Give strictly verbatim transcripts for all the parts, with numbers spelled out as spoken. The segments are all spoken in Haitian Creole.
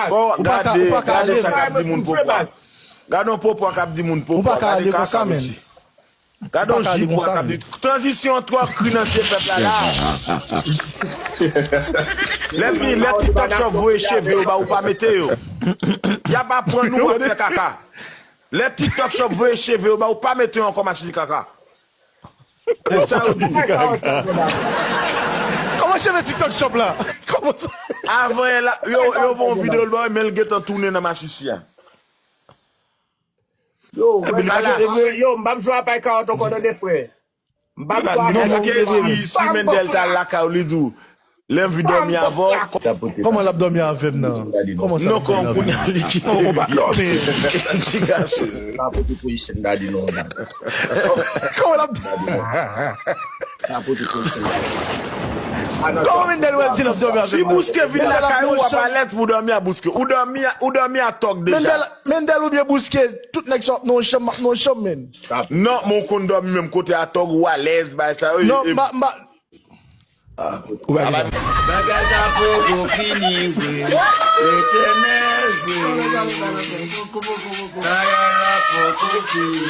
Fò gade, gade sa k ap di moun popo a. Gade yon popo a k ap di moun popo a. Gade kaka mesye. Gade yon jipwa k ap di. Tranzisyon twò kri nan zye pèp la la. Lè fini, lè TikTok Shop voye cheve yo ba ou pa mete yo. Y ap aprann nou w ap fè kaka. Lè TikTok Shop voye cheve yo ba ou pa mete yo ankò masisi kaka. E sa yo di. Kòman cheve TikTok Shop la? Kòman sa? Avan yè la, yo, yo voye yon videyo l ba mwen, men l gentan tounen nan masisi a. Yo, yo, m p ap jwe a pay kawòt ankò tande frè. M p ap jwe a pay kawòt. Èske si, si Mendel ta lakay ou li di w, lè m vin dòmi avè w? Kòman l ap dòmi avè m nan? Kòman sa? Non, kòm kounye a li kite m. Ou pa dòmi. Ti gason. Pa pote pozisyon gade non. Kòman l ap Sa pote pozisyon gade. Kòman Mendel wè di l ap dòmi avè m? Si Bouske vin lakay ou, w ap alèz pou dòmi a Bouske. Ou dòmi a, ou dòmi a tòg deja. Mendel, Mendel oubyen Bouske, tout nèg sa w ap nan yon chanm, m ap nan yon chanm, men. Non, men w konn dòmi menm kote a tòg ou alèz, bay sa yo. Non, m a, m a, Ou pa gen bagay la poko fini vre. Letènèl vre. Bagay la poko fini.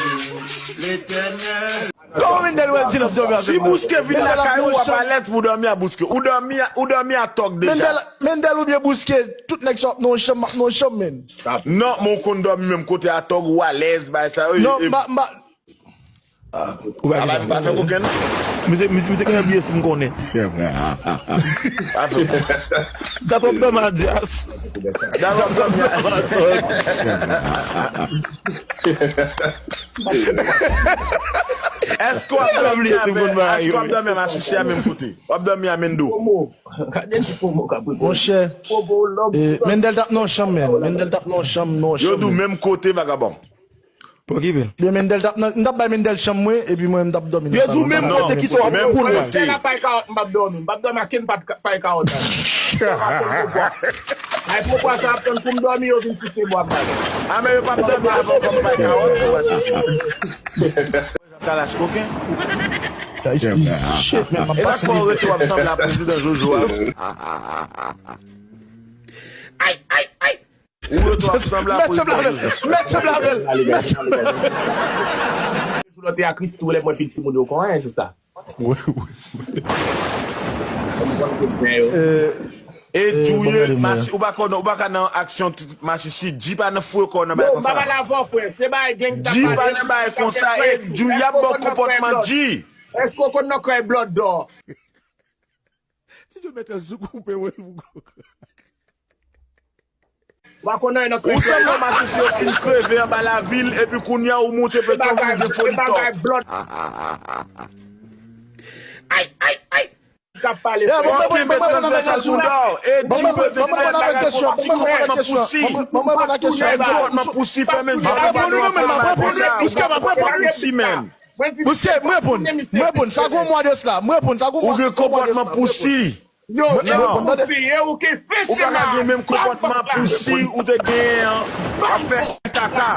Letènèl. Kòman Mendel wè di l ap dòmi avè m? Si Bouske vin lakay ou, w ap alèz pou dòmi a Bouske. Ou dòmi a, ou dòmi a tòg deja. Mendel, Mendel oubyen Bouske, tout nèg sa w ap nan yon chanm, m ap nan yon chanm, men. Non, men w konn dòmi menm kote a tòg ou alèz, bay sa yo. Non, m a, m a, Ou pa gen pa fè kokenn. Misye, misye, misye gen bliye si m konnen. Dat w ap dòmi a Dyas. Dat w ap dòmi a Dyas. Èske w ap dòmi avè, èske w ap dòmi a masisi a menm kote? W ap dòmi a Mendo? Monchè, Mendel t ap nan yon chanm, men. Mendel t ap nan yon chanm, nan yon chanm. Yo di w menm kote, vagabon. Pa okipe l. Ebyen Mendel t ap nan, m t ap bay Mendel chanm mwen, epi mwen, m t ap dòmi nan salon. Yo di w menm kote ki sa w ap pou l. Mendel ap bay kawòt, m p ap dòmi. M p ap dòmi ak kenn pay kawòt la. Ay, popo a sa ap tann pou m dòmi, yo vin sise bwa m la. A, men yo p ap dòmi avè w kòm pay kawòt, yo pa sise. Kalas koken. Shit, man, m ap pase mizè. E sa k fè w rete w ap sanble a prezidan Jojo a. Ay, ay, ay. Ou rete w ap sanble a prezidan Jojo. Mèt sanble avè l. Mèt sanble avè l. Jou lòt te a Christie, lè mwen pi timoun yo konn anyen sou sa. E Djouye, ou pa ka nan, ou pa ka nan aksyon masisi, Dji pa nan foure kò w nan bagay konsa. Dji pa nan foure kò w nan bagay konsa. Dji pa nan bagay konsa, e Djouye ap ba w konpòtman Dji. Èske w konn nan kay Blood Dò? Si Dye mèt sou koupe w. Ou pa konn anyen nan kay. Ou sanble yon masisi yo fin kreve anba lavil, epi kounye a ou moute Petyonvil ou gen foli tò. Ay, ay, ay. K ap pale. Fò w kenbe transvèsal pou dò. E Dji poze fè bagay pou ti konpòtman pousi. Fè konpòtman pousi, fèmen djòl ou pa nan yon bagay konsa. Ou gen konpòtman pousi, menn. Bouske, m reponn. M reponn. Sa gon mwa de sila. M reponn. Sa gon mwa de sila. Ou gen konpòtman pousi. Yo, e ou pousi, e ou ki fè chema. Ou pa ka gen menm konpòtman pousi ou te genyen an. W ap fè kaka.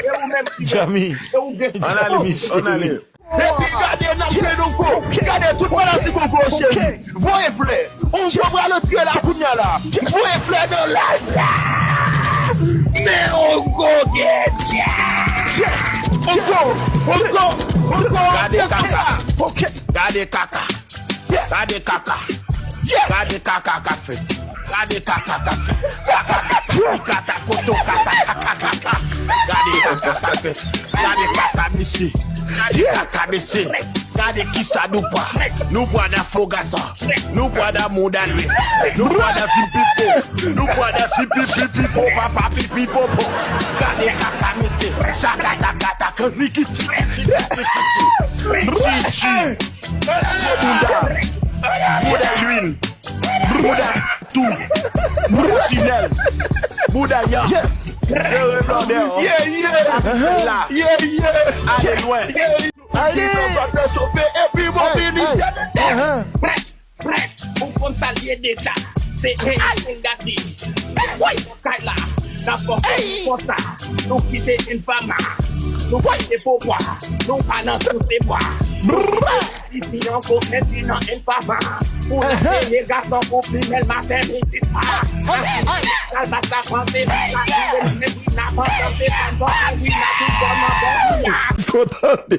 E ou menm ki Jami. E ou gen Ann ale, ann ale. Epi gade n ap jwe nou kou. Gade tout fanatik Ongo cheri. Voye flè. Ongo pral antre la kounye a la. Voye flè nan live la. Men Ongo gen djè. Ongo, Ongo, Ongo antre konsa. Gade kaka. Gade kaka. Gade kaka k ap fèt. Gade kaka k ap fèt. Kaka, kaka, kata, koto, kaka, kaka, kaka. Gade kaka k ap fèt. Gade kaka mesye. Gade kaka mesye. Gade kisa nou pa. Nou pa nan fo gason. Nou pa nan mouda lwe. Nou pa nan pipipo. Nou pa nan si pipipipo, papa pipipopo. Gade kaka mesye. Sakata kata, rikiti, rikiti, rikiti. Chichi. Gwo bouda. Bouda lwil. Bouda tou. Bouda tinèl. Bouda yan. Jere blòdè. La. Ale lwen. Epi mobilize. Prèt, prèt, ou konn sa l ye deja. Se Haitian Daddy. Woy, nan kay la, n ap fòse konsa. Nou kite Infama. Nou kite pouvwa. Nou pa nan souse bwa. Isi ankò, mèsi nan Infama. Pou n ap peye gason pou fimèl maten midi swa. Al pa sa panse, pa sa panse, men wi, n a panse, se pa panse, wi, n a tout kòman bon, wi, n a. Kontan de